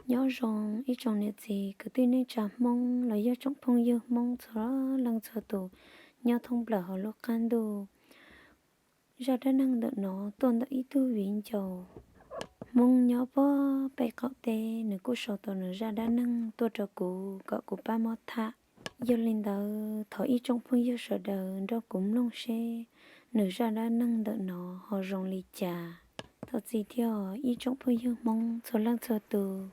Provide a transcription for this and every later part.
Nyob zoo ib tsoom niam txiv kwv tij neej tsa Hmoob los yog tsoom phooj ywg Hmoob txhua leej txhua tus nyob thoob plaws hauv lub qab ntuj. Zaj dab neeg ntawm no tuaj ntawm ib tug viv ncaus Hmoob nyob puag pem qaum teb, nws kuj sau tau nws zaj dab neeg tuaj rau kuv kom kuv pab muab tham. Yog li ntawd thov ib tsoom phooj ywg sawv daws nrog kuv mloog seb nws zaj dab neeg ntawm no ho zoo li cas. Thov txim thiab ib tsoom phooj ywg Hmoob txhua leej txhua tus.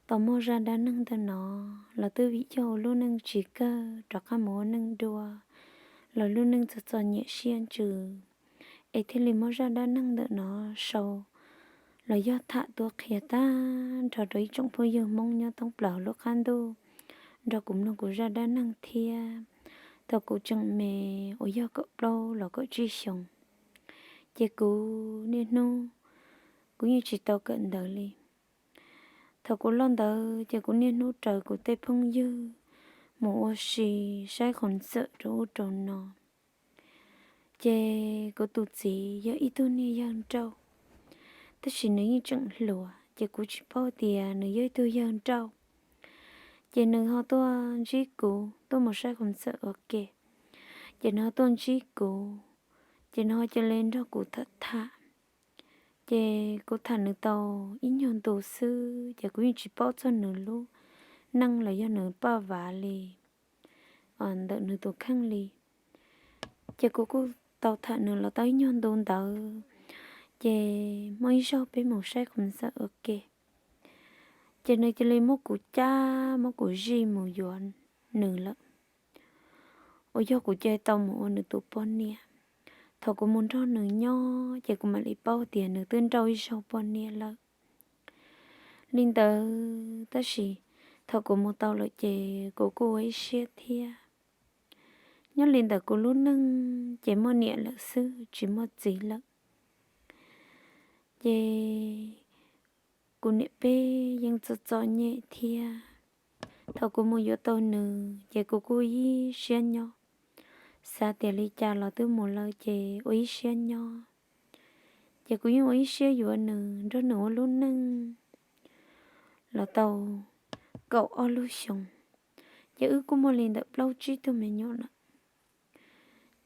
Tau muaj zaj dab neeg ntawm no los twb vim yog ua lub neej tsis kawg rov qab mus ua neej dua, los lub neej txom txom nyem siab ntsws, es thiaj li muab zaj dab neeg ntawm no sau los yog tham tuaj qhia tag nrho rau ib tsoom phooj ywg Hmoob nyob thoob plaws lub qab ntuj nrog kuv mloog kuv zaj dab neeg thiab. Thaum kuv tseem me uas yog kaum plaub los kaum tsib xyoos, ces kuv niaj hnub, kuv yeej tsis tau kawm ntawv li. Thaum kuv loj ntawd ces kuv niaj hnub raws kuv tej phooj ywg mus ua si, saib qhov ntxawm rau ub rau no. Ces kuv tus txiv yog ib tug niag yawg nrauj, tab sis nws yeej tseem hluas ces kuv tsis paub tias nws yog ib tug yawg nrauj. Ces nws ho tuaj ntsib kuv tuaj mus saib qhov ntxawm ua ke, ces nws ho tuaj ntsib kuv, ces nws ho cia li nrog kuv tham tham. Ces kuv tham nws tau ib nyuag ntu xwb ces kuv yeej tsis paub txog nws lub neej los yog nws paj vav li ntawm nws tus kheej li. Ces kuv kuj tau tham nws los tau ib nyuag ntu ntawd, ces muaj ib zaug peb mus saib qhov ntxawm ua ke, ces nws cia li muab kuv cab muab kuv zij mus yuav nws lawm, uas yog kuv cia li tau mus ua nws tus poj niam. Thaum kuv mus nrog nws nyob ces kuv mam li paub tias nws twb nrauj ib zaug poj niam lawm. Li ntawd tab sis thaum kuv mus tau lawm ces kuv kuj ua ib siab thiab. Nyob li ntawm kuv lub neej ces muaj niam lawm xwb tsis muaj txiv lawm. Ces kuv niam peb yeej txom txom nyem thiab. Thaum kuv mus yuav tau nws ces kuv kuj ib siab nyob, xav tias li cas los twb mus lawm ces ua ib siab nyob. Ces kuv yeej ua ib siab yuav nws nrog nws ua lub neej los tau kaum ob lub xyoos, ces wb kuj muaj li ntawm plaub tsib tug me nyuam lawm.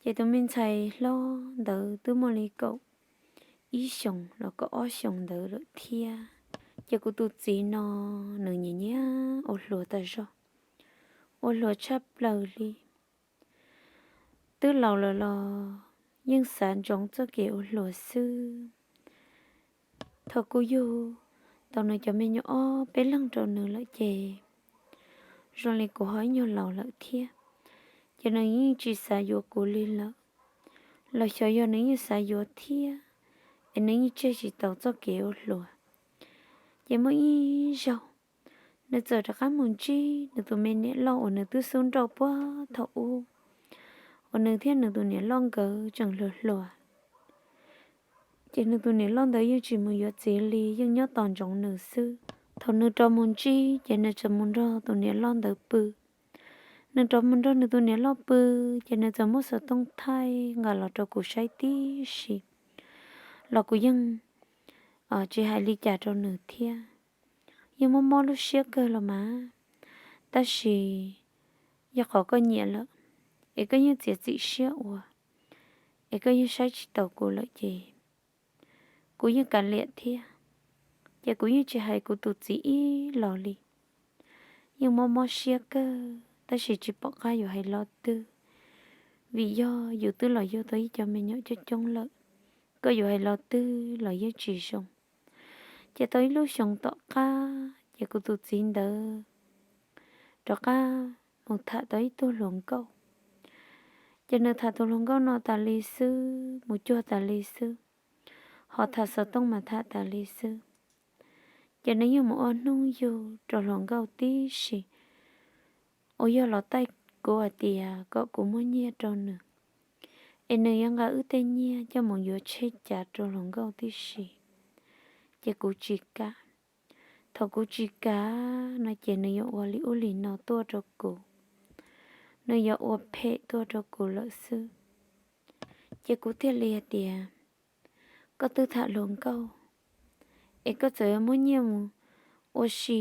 Ces tus me ntxhais hlob ntawd twb muaj li kaum ib xyoos los kaum ob xyoos ntawd lawm thiab. Ces kuv tus txiv no nws nyiam nyiam ua hluas tas zog, ua hluas tshaj plaws li. Twb laus lawm los yeej xav ntsoov txoj kev ua hluas xwb. Thaum kuv yug tau nws cov me nyuam ob peb leeg rau nws lawm ces zoo li kuv ho ib nyuag laus lawm thiab, ces nws yeej tsis xav yuav kuv li lawm. Los xyov yog nws yeej xav yuav thiab, es nws yeej tseg tsis tau txoj kev ua hluas. Ces muaj ib zaug, nws txawm rov qab mus ntsib nws tus me niam loj uas nws twb xub nrauj puag thaum ub, uas nws thiab nws tus niam loj nkawd tseem hluas hluas. Ces nws tus niam loj ntawd yeej tsis mus yuav txiv li, yeej nyob tos ntsoov nws xwb. Thaum nws rov mus ntsib ces nws txawm mus nrog tus niam loj ntawd pw. Nws rov mus nrog nws tus niam loj pw, ces nws txawm muab xov tooj thaij nqa los rau kuv saib tib si, los kuv yeej tsis hais li cas rau nws thiab. Yeej mob mob lub siab kawg los mas, tab sis yog qhov koj nyiam lawm, es koj yeej txiav txim siab ua, es koj yeej saib tsis taus kuv lawm ces kuv yeej kav liam thiab. Ces kuv yeej tsis hais kuv tus txiv ib los li. Yeej mob mob siab kawg tab sis tsis pom qab yuav hais lo twg, vim yog yus twb los yug tau ib co me nyuam coob coob lawm, koj yuav hais lo twg los yeej tsis zoo. Ces tau ib lub xyoo tom qab ces kuv tus txiv ntawd rov qab mus tham tau ib tug hluas nkauj. Ces nws tham tus hluas nkauj no tas li xwb, mus cuag tas li xwb, ho tham xov tooj mas tham tas li xwb. Ces nws yeej mus ua hnub yug rau hluas nkauj tib si, uas yog los taij kuv hais tias kom kuv muab nyiaj rau nws, es nws yuav nqa wb tej nyiaj coj mus yuav tsheb cav rau hluas nkauj tib si. Ces kuv tsis kam. Thaum kuv tsis kam no ces nws yuav ua li ub li no tuaj rau kuv, nws yuav ua phem tuaj rau kuv lawm xwb. Ces kuv thiaj li hais tias, koj twb tham hluas nkauj, es koj txawm muab nyiaj mus ua si,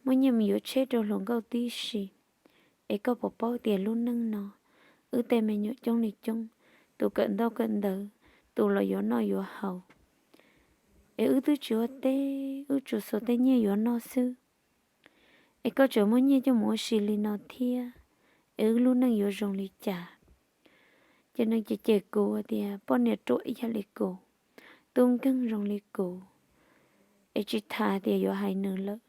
muab nyiaj mus yuav tsheb rau hluas nkauj tib si. Es koj puas paub tias lub neej no, wb tej me nyuam coob li coob, tus kawm ntau kawm ntawv, tus los yuav noj yuav haus, es wb twb tsis ua teb, wb tsuas xuas tej nyiaj yuav noj xwb. Es koj tseem muab nyiaj coj mus ua si li no thiab, es wb lub neej yuav zoo li cas? Ces nws cem cem kuv tias poj niam ruam ib yam li kuv, tub nkeeg zoo li kuv, es tsis tas tias yuav hais nws lawm.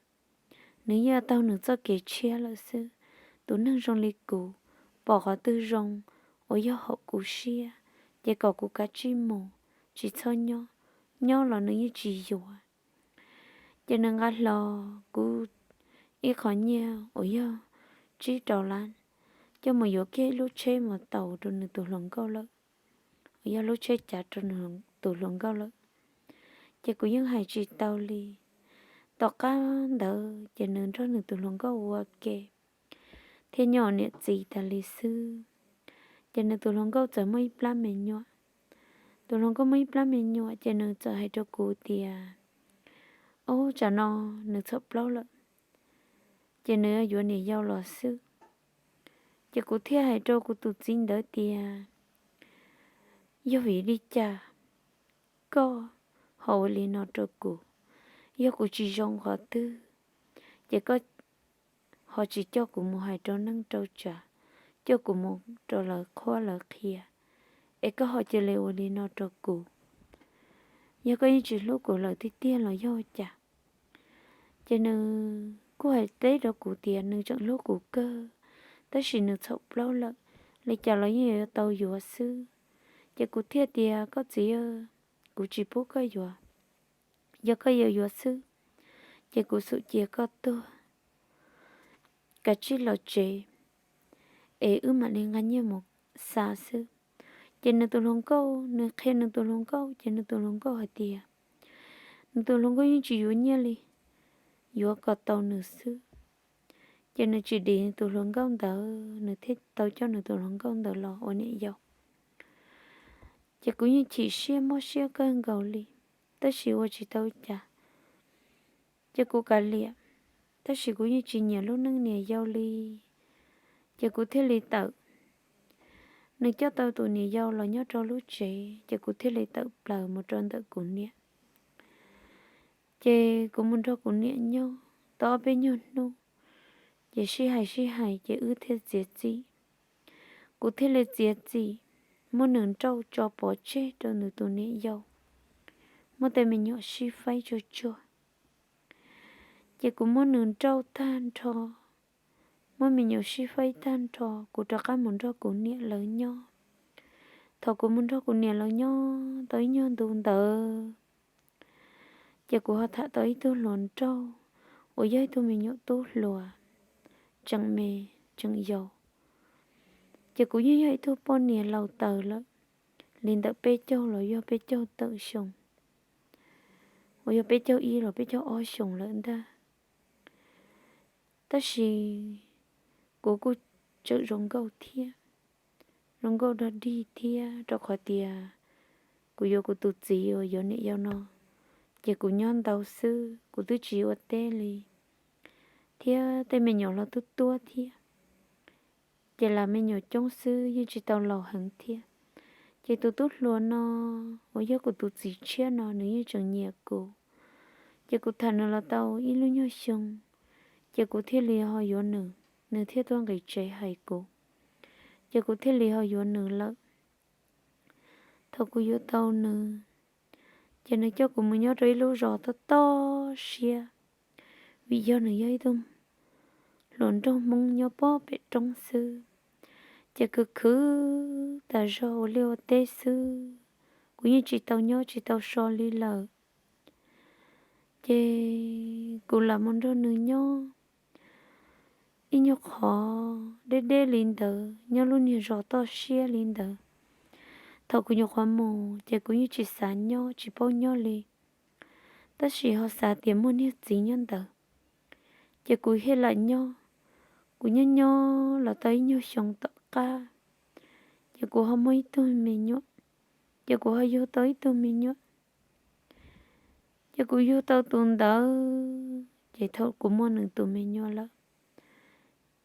Nws yeej taug nws txoj kev tshiab lawm xwb. Tus neeg zoo li kuv, pom qhov twg zoo uas yog haum kuv siab, ces kom kuv kav tsij mus, tsis txhob nyob, nyob los nws yeej tsis yuav. Ces nws nqa hlo kuv ib qho nyiaj uas yog tsib rau lab coj mus yuav kiag ib lub tsheb mus taus rau nws tus hluas nkauj lawm, uas yog lub tsheb cav rau tus hluas nkauj lawm. Ces kuv yeej hais tsis tau li. Tom qab ntawd ces nws nrog nws tus hluas nkauj ua ke thiab nyob niam txiv tas li xwb. Ces nws tus hluas nkauj txawm muaj ib plab me nyuam. Tus hluas nkauj muaj ib plab me nyuam ces nws txawm hais rau kuv tias, ob, tsam no nws txhaum plaub lawm, ces nws yuav niam yau los xwb. Ces kuv thiaj hais rau kuv tus txiv ntawd tias, yog vim li cas koj ho ua li no rau kuv? Yog kuv tsis zoo qhov twg, ces koj ho tsis coj kuv mus hais rau neej rau tsav, coj kuv mus rau lawv qhuab lawv qhia, es koj ho cia li ua li no rau kuv. Yog koj yeej tsis hlub kuv lawm tiag tiag los yog cas? Ces nws kuj hais teb rau kuv tias nws tseem hlub kuv kawg, tab sis nws txhaum plaub lawm, li cas los yeej yuav tau yuav xwb. Ces kuv thiaj tias, koj txiv, kuv tsis pub koj yuav, yog koj yuav yuav xwb, ces kuv xum cia koj tuag, kav tsij los tsev, es wb mam li nqa nyiaj mus xa xwb. Ces nws tus hluas nkauj, nws qhia nws tus hluas nkauj, ces nws tus hluas nkauj hais tias nws tus hluas nkauj yeej tsis yuav nyiaj li, yuav kom tau nws xwb. Ces nws tsis dim nws tus hluas nkauj ntawd, nws thiaj tau coj nws tus hluas nkauj ntawd los ua niam yau. Ces kuv yeej chim siab mob siab kawg nkaus li, tab sis ua tsis tau cas. Ces kuv kav liam, tab sis kuv yeej tsis nyiam lub neej niam yau li. Ces kuv thiaj li tawm, nws coj tau tus niam yau los nyob rau lub tsev, ces kuv thiaj li tawm plaws mus rau ntawm kuv niam. Ces kuv mus nrog kuv niam nyob tau ob peb nyuag hnub, ces sib hais sib hais ces wb thiaj txiav txim. Kuv thiaj li txiav txim muab nws nrauj tso pov tseg rau nws tus niam yau, muab tej me nyuam sib faib tsuag tsuag. Ces kuv muab nws nrauj tag nrho, muab me nyuam sib faib tag nrho, kuv rov qab mus nrog kuv niam lawv nyob. Thaum kuv mus nrog kuv niam lawv nyob tau ib nyuag ntu ntawd, ces kuv ho tham tau ib tug hluas nraug uas yog ib tug me nyuam tub hluas, tseem me, tseem yau. Ces kuv yeej yog ib tug poj niam laus taws lawm, li ntawm peb caug los yog peb caug tawm xyoo, uas yog peb caug ib los peb caug ob xyoos lawm ntag. Tab sis kuv kuj tseem zoo nkauj thiab, zoo nkauj dog dig thiab, rau qhov tias kuv yuav kuv tus txiv uas yuav niam yau no, ces kuv nyob ntau xwb, kuv twb tsis ua teb li, thiab tej me nyuam los tuab tuab thiab. Ces lam me nyuam coob xwb, yeej tsis tau laus heev thiab. Ces tus tub hluas no uas yog kuv tus txiv tshiab no, nws yeej tseem nyiam kuv. Ces kuv tham nws los tau ib lub nyuag xyoo, ces kuv thiaj li ho yuav nws, nws thiaj tuaj nqis tsev hais kuv, ces kuv thiaj li ho yuav nws lawm. Thaum kuv yuav tau nws, ces nws coj kuv mus nyob rau ib lub zos toj toj siab, vim yog nws yog ib tug hluas nraug Hmoob nyob pob pem roob xwb, ces khwv khwv tas zog ua liaj ua teb xwb, kuv yeej tsis tau nyob tsis tau so li lawm. Ces kuv lam mus nrog nws nyob ib nyuag qhov deb deb li ntawd, nyob lub niag zos toj siab li ntawd. Thaum kuv nyuam qhuav mus ces kuv yeej tsis xav nyob, tsis paub nyob li, tab sis ho xav tias muaj niag txiv nyob ntawd, ces kuv thiaj lam nyob. Kuv nyob nyob los tau ib nyuag xyoo tom qab, ces kuv ho muaj ib tug me nyuam, ces kuv ho yug tau ib tug me nyuam. Ces kuv yug tau tus ntawd, Ces thaum kuv muaj nws tus me nyuam lawm,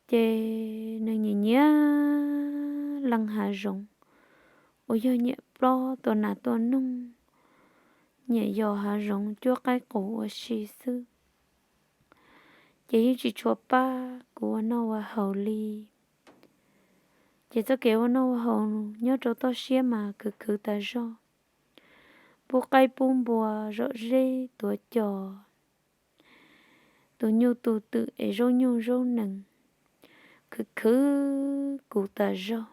ces nws nyiam nyiam leej hav zoov uas yog nyiam plob tua nas tua noog, nyiam yos hav zoov cuab qaib qus ua si xwb. Ces yeej tsis tshua pab kuv ua noj ua haus li. Ces txoj kev ua noj ua haus nyob rau toj siab mas khwv khwv tas zog, pub qaib pub npua, zom zeb tuav cos, tus nyuj tus twm es zaub nyuj zaub nees, khwv khwv kuv tas zog.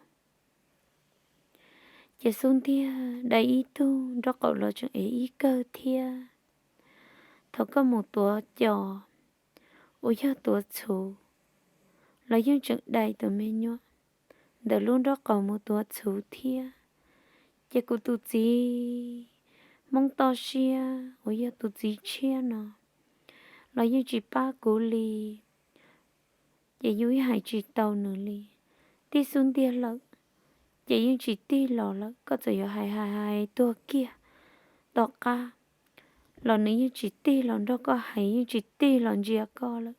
Ces xub ntiag dai ib tug nraub qaum los tseem ev ib kawg thiab. Thaum koj mus tuav cos uas yog tuav txhuv los yeej tseem dai tus me nyuam ntawm lub nraub qaum mus tuav txhuv thiab. Ces kuv tus txiv Hmoob toj siab uas yog tus txiv tshiab no los yeej tsis pab kuv li. Ces yus yeej hais tsis tau nws li. Tib xub ntiag lawm, ces yeej tsis tig los lawm. Koj txawm yuav hais hais hais tuag kiag tom qab los nws yeej tsis tig los nrog koj hais, yeej tsis tig los ntsia koj lawm.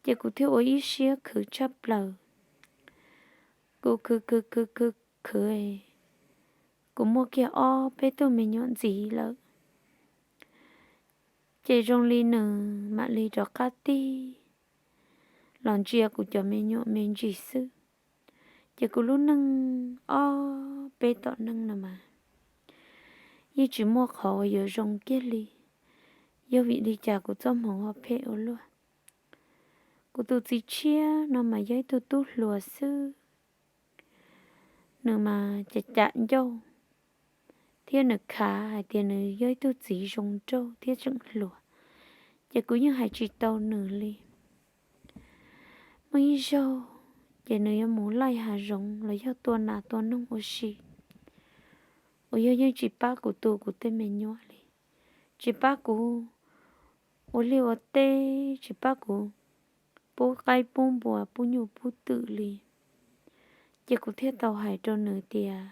Ces kuv thiaj ua ib siab khwv tshaj plaws. Kuv khwv khwv khwv khwv khwv, kuv muaj kiag ob peb tug me nyuam ntxiv lawm. Ces zoo li nws mam li rov qab tig los ntsia kuv cov me nyuam me ntsis xwb. Ces kuv lub neej ob peb tom neej no mas yeej tsis muaj qhov uas yuav zoo kiag li. Yog vim li cas kuv txoj hmoov ho phem ua luaj? Kuv tus txiv tshiab no mas yog ib tug tub hluas xwb. Nws mas cam cam ncauj thiab nws khav hais tias nws yog ib tug txiv zoo nraug thiab tseem hluas, ces kuv yeej hais tsis tau nws li. Muaj ib zaug ces nws yuav mus laij hav zoov los yog tua nas tua noog ua si, uas yog yeej tsis pab kuv tu kuv tej me nyuam li, tsis pab kuv ua liaj ua teb, tsis pab kuv pub qaib pub npua pub nyuj pub twm li. Ces kuv thiaj tau hais rau nws tias,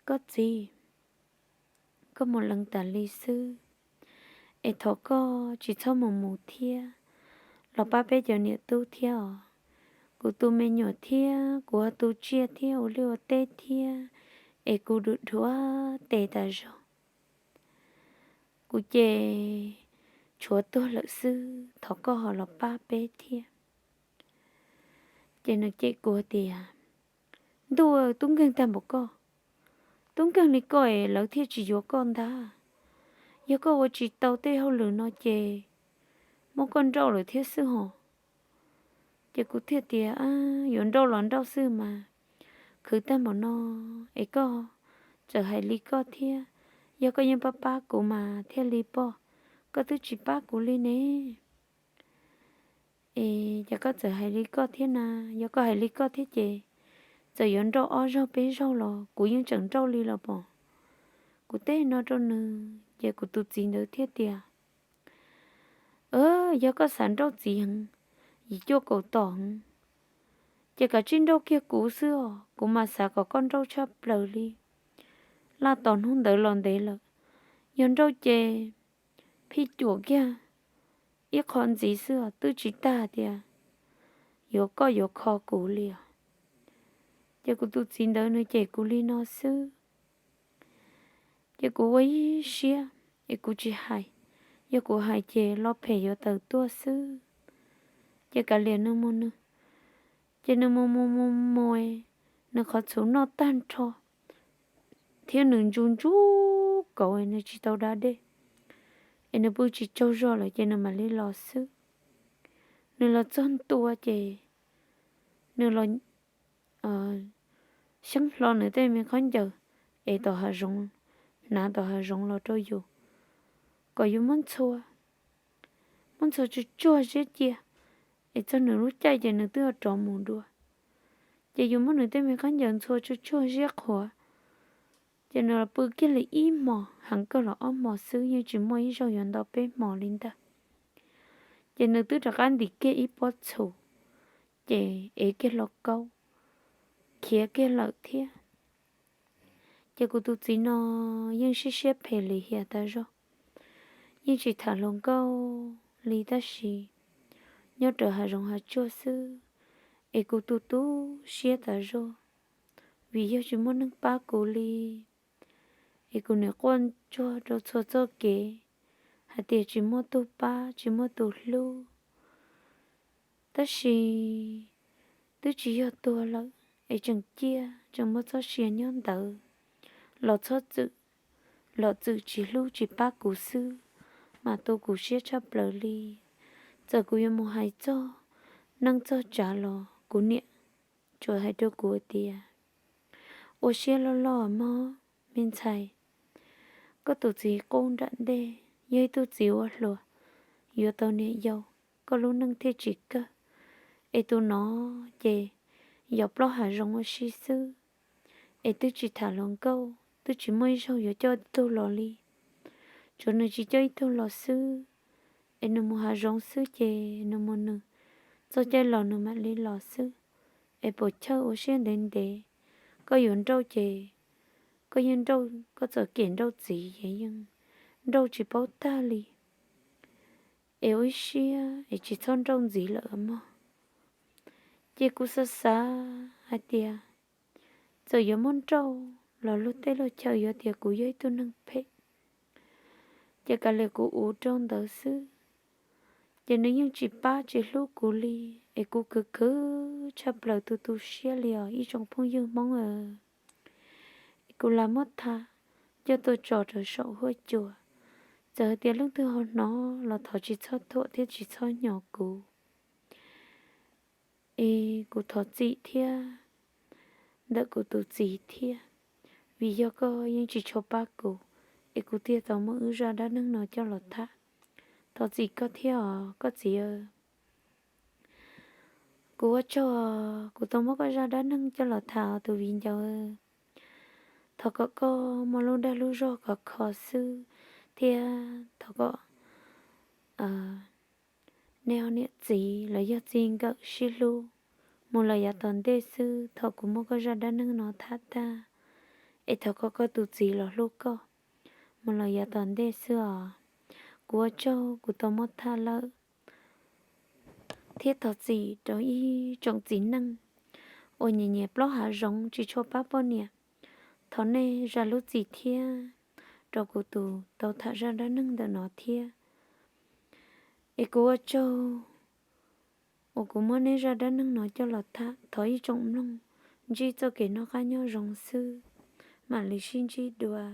koj txiv, koj mus lees tas li xwb, es thov koj tsis txhob mus mus thiab, los pab peb cov niam tub thiab os. Kuv tu me nyuam thiab kuv ho tu tsiaj thiab ua liaj ua teb thiab, es kuv dhuav dhuav tes tas zog, kuv ces tshuav tuag lawm xwb, thov koj ho los pab peb thiab. Ces nws cem kuv tias, ntuj, tub nkeeg tag npaum koj, tub nkeeg li koj es lawv thiaj tsis yuav koj ntag. Yog koj ua tsis tau tej hauj lwm no ces muab koj nrauj lawm thiab xwb hos. Ces kuv thiaj tias, yuav nrauj los nrauj xwb mas, khwv tag npaum no es koj txawm hais li koj thiab, yog koj yeej pab pab kuv mas thiaj li pom, koj twb tsis pab kuv li ne. Es cas koj txawm hais li koj thiab na? Yog koj hais li koj thiab ces txawm yuav nrauj ob zaug peb zaug los kuv yeej tseem nrauj li los pom. Kuv teb no rau nws ces kuv tus txiv ntawd thiaj tias, yog koj xav nrauj txiv heev, yim cuaj kaum tom heev, ces kav tsij nrauj kiag kuv xwb os, kuv mas xav kom koj nrauj tshaj plaws li. Laj tos hnub ntawd los ntev lawm, yog nrauj ces phij cuam kiag ib qho ntxiv xwb os, twb tsis tag tias yuav koj yuav kho kuv li os. Ces kuv tus txiv ntawd nws cem kuv li no xwb, ces kuv ua ib siab es kuv tsis hais, yog kuv hais ces lo phem yuav tawm tuaj xwb. Ces kav liam nws mus nws, ces nws mus mus mus mus, nws qhov txhuv noj tag nrho thiab nws ntsu ntsu kauv, nws tsis tau da dej, es nws pw tsis tsaug zog lawm ces nws mam li los xwb. Nws los txog ntua ces nws los xyeeb hlo nws tej me khaub ncaws es tom hav zoov, hnav tom hav zoov los rau yus kom yus muab ntxhua, muab ntxhua tsuag tsuag ziab cia, es txog nws lub caij ces nws twb rov mus dua. Ces yus muab nws tej me khaub ncaws ntxhua tsuag tsuag ziab qhuav, ces nws los pw kiag li ib hmos, heev kawg los ob hmos xwb, yeej tsis muaj ib zaug yuav nto peb hmos li ntag. Ces nws twb rov qab ntim kiag ib pob txhuv, ces ev kiag hluas nkauj khiav kiag lawm thiab. Ces kuv tus txiv no yeej siab siab phem lim hiam tas zog, yeej tsis tham hluas nkauj, li tab sis nyob rawv hav zoov hav tsuag xwb, es kuv tu tu siab tas zog, vim yog tsis muaj neeg pab kuv li, es kuv niam quaj ntsuag rau txhua txoj kev hais tias tsis muaj tus pab tsis muaj tus hlub. Tab sis twb tsis yog tuag lawm es tseem ciaj tseem muaj txoj sia nyob ntawd, los txhob txwm, los txwm tsis hlub tsis pab kuv xwb, mas tu kuv siab tshaj plaws li. Txawm kuv yuav mus hais txog neej txog tsav los kuv niam tsuas hais rau kuv tias, ua siab loj loj mog me ntxhais, koj tus txiv qub nram ntej yog ib tug txiv ua hluas, yuav tau niam yau, koj lub neej thiaj tsis kawg. Es tus no ces yog plaub hav zoov ua si xwb, es twb tsis tham hluas nkauj, twb tsis muaj ib zaug yuav coj ib tug los li. Tsuav nws tsis coj ib tug los xwb, es nws mus hav zoov xwb ces nws mus nws, txog caij los nws mam li los xwb. Es puas chawj ua siab ntev ntev, koj yuav nrauj ces koj yeej nrauj, koj txawm kem nrauj txiv ces yeej nrauj tsis paub tag li. Es ua ib siab es tsis txhob nrauj ntxiv lawm mog. Ces kuv xav xav hais tias txawm yuav muab nrauj los luag tej luag chaw yuav tias kuv yog ib tug neeg phem, ces kav liam kuv ua rau ntawd xwb. Ces nws yeej tsis pab tsis hlub kuv li, es kuv khwv khwv tshaj plaws tu tu siab li os ib tsoom phooj ywg Hmoob. Kuv lam muab tham coj tuaj tso rau saum huab cua, txawm hais tias leej twg ho hnov los thov tsis txhob thuam thiab tsis txhob hnyos kuv. Es kuv thov txim thiab ntawm kuv tus txiv thiab, vim yog koj yeej tsis tshua pab kuv, es kuv thiaj tau muab wb zaj dab neeg no coj los tham. Thov txim koj thiab os koj txiv. Kuv ua tsaug kuv tau muab koj zaj dab neeg coj los tham os tus viv ncaus. Thov kom koj muaj lub dag lub zog khov kho xwb, thiab thov kom nej niam txiv los yog txij nkawm sib hlub mus lawm yav tom ntej xwb. Thaum kuv muab koj zaj dab neeg no tham tag, es thov kom koj tus txiv los hlub koj mus lawm yav tom ntej xwb os. Kuv ua tsaug kuv tau muab tham lawm, thiab thov txim rau ib tsoom txiv neej uas nyiam nyiam plaub hav zoov tsis tshua pab poj niam. Thov nej zam lub txim thiab rau kuv tus tau tham zaj dab neeg ntawm no thiab. Es kuv ua tsaug uas kuv muab neb zaj dab neeg no coj los tham, thov ib tsoom mloog ntsib txoj kev noj qab nyob zoo xwb, mam li sib ntsib dua.